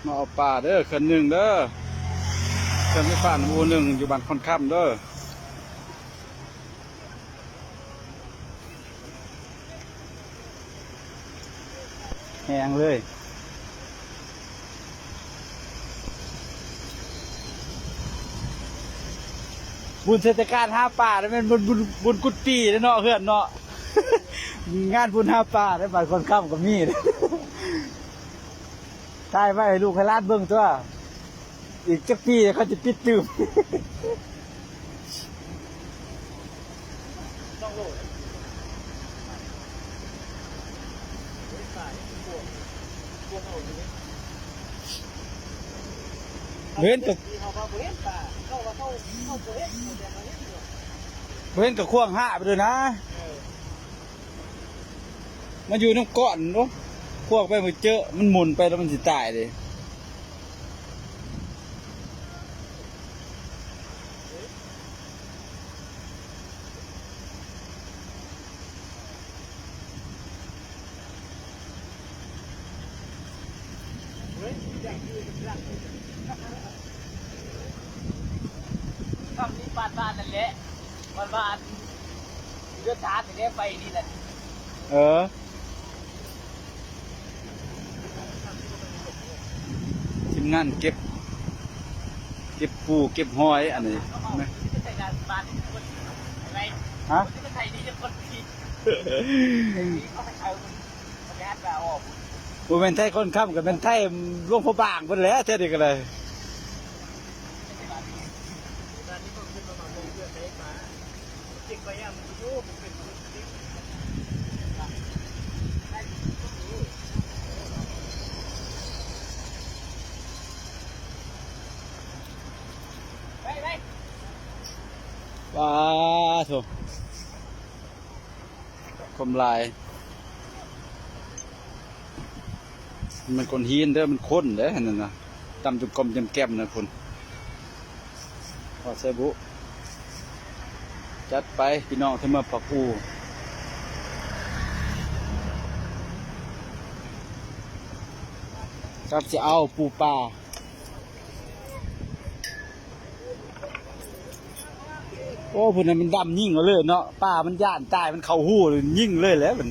ມາເອົາປາເດີ ເຂື່ອນໜຶ່ງເດີ ເຂື່ອນໄຟຟ້ານ້ຳອູໜຶ່ງ ຢູ່ບ້ານຄອນຄຳເດີ. ແຮງເລີຍ ບຸນເທດສະການຫາປາ ແມ່ນບຸນ ບຸນ ບຸນກຸດປີເດ້ເນາະ ເຮືອນເນາະ ງານບຸນຫາປາໃນບ້ານຄອນຄຳກໍມີ ຖ່າຍໄວ້ໃຫ້ລູກໃຫ້ຫຼານເບິ່ງຕົວະ. ອີກຈັກປີເຂົາຈະປິດຕື່ມ. ເຫັນແຕ່ ບໍ່ເຫັນກໍຂວ້າງຫາໄປເລີຍນະ. ມາຢູ່ນຳກ້ອນໂດ ຂວ້າງໄປບໍ່ເຈີ ມັນໝຸນໄປແລ້ວມັນຊິຕາຍເດ້. ຄຳນີ້ບ້ານໆນັ້ນແຫຼະ ບ້ານໆ ເດືອດຊາດແທ້ໄປນີ້ແຫຼະ ເອີ. ທີມງານເກັບ ເກັບປູເກັບຫອຍອັນນີ້ນະ ຮະ ບໍ່ແມ່ນໄທຄອນຄຳ ກໍແມ່ນໄທຫຼວງພະບາງພຸ້ນແຫຼະ ແທ້ນີ້ກໍໄດ້. ປາໂທ້ ຄວາມຫຼາຍ. ມັນກ້ອນຫີນເດີ ມັນຄົນເດ້ ອັນນັ້ນນະ ດຳຈຸ່ມກ່ອມຈຸ່ມແກ້ມນະພຸ້ນ ພໍໃສ່ບຸ ຈັດໄປພີ່ນ້ອງ ເທື່ອເມືອປາກອູ ກັບຊິເອົາປູປາ. ໂອ້ ພຸ້ນນະ ມັນດຳຍິງເອົາເລີຍເນາະ ປາມັນຢ້ານຕາຍ ມັນເຂົ້າຮູຍິງເລີຍແຫຼະ ມັນ